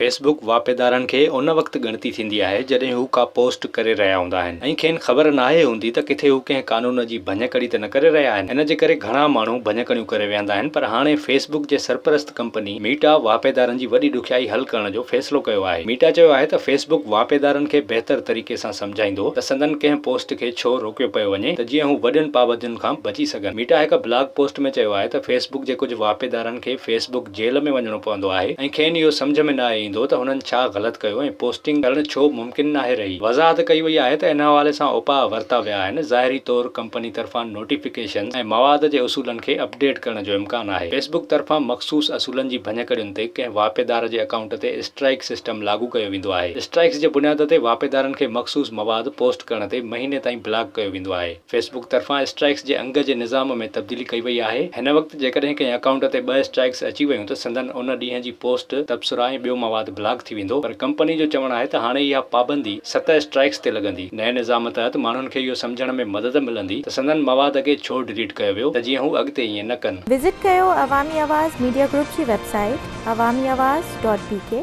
Facebook واهپيدارن کي ان وقت ڳڻتي ٿيندي آهي جڏهن هو ڪا پوسٽ ڪري رهيا هوندا آهن ۽ کين خبر ناهي هوندي ته ڪٿي هو ڪنهن قانون جي ڀڃڪڙي ته نه ڪري رهيا آهن ان جي ڪري گهڻا ماڻهو ڀڃڪڙيون ڪري ويهندا آهن پر هاڻي فيسبڪ جي سرپرست ڪمپني ميٽا واهپيدارن جي وڏي ڏکيائي حل ڪرڻ جو فيصلو ڪيو آهي ميٽا چيو آهي ته فيسبڪ واهپيدارن کي بهتر طريقي سان سمجهائيندو ته سندن ڪنهن پوسٽ کي ڇو روڪيو پيو وڃي ته جيئن هو وڏين پابندين کان بچي سگهن ميٽا هڪ بلاگ پوسٽ ۾ چيو آهي ته فيسبڪ جي ڪجهه واهپيدارن کي فيسبڪ جيل ۾ وڃڻو پوندو آهي ۽ کين اهو سمجهه ۾ ناهي ايندو ته هنن ڇا غلط ڪيو ۽ پوسٽنگ ڪرڻ ڇو ممڪن ناهي رهي. وضاحت ڪئي وئي آهي ته ان حوالي سان اپاء ورتا ويا آهن، ظاهري طور ڪمپني طرفان نوٽيفڪيشنز ۽ مواد جي اصولن کي اپڊيٽ ڪرڻ جو امڪان آهي. فيسبڪ طرفان مخصوص اصولن جي ڀڃڪڙين تي ڪنهن واهپيدار جي اڪائونٽ تي اسٽرائيڪ سسٽم لاڳو ڪيو ويندو آهي. اسٽرائيڪس جي بنياد تي واهپيدارن کي مخصوص مواد پوسٽ ڪرڻ تي مهيني تائين بلاڪ ڪيو ويندو آهي. فيسبڪ طرفان اسٽرائيڪس جي انگ جي نظام ۾ تبديلي ڪئي وئي آهي. هن وقت جيڪڏهن ڪنهن اڪائونٽ تي ٻه اسٽرائيڪس اچي ويون ته سندن ان ڏينهن جي پوسٽ، تبصرا ۽ ٻيو مواد بلاڪ ٿي ويندو پر ڪمپني جو چوڻ آهي ته هاڻي اها پابندي ست اسٽرائيڪس تي لڳندي. نئين نظام تحت ماڻهن کي اهو سمجهڻ ۾ مدد ملندي ته سندن مواد کي ڇو ڊليٽ ڪيو ويو ته جيئن هو اڳتي ائين نه ڪن. وزٽ ڪيو عوامي آواز ميڊيا گروپ جي website Awami Awaz dot B K.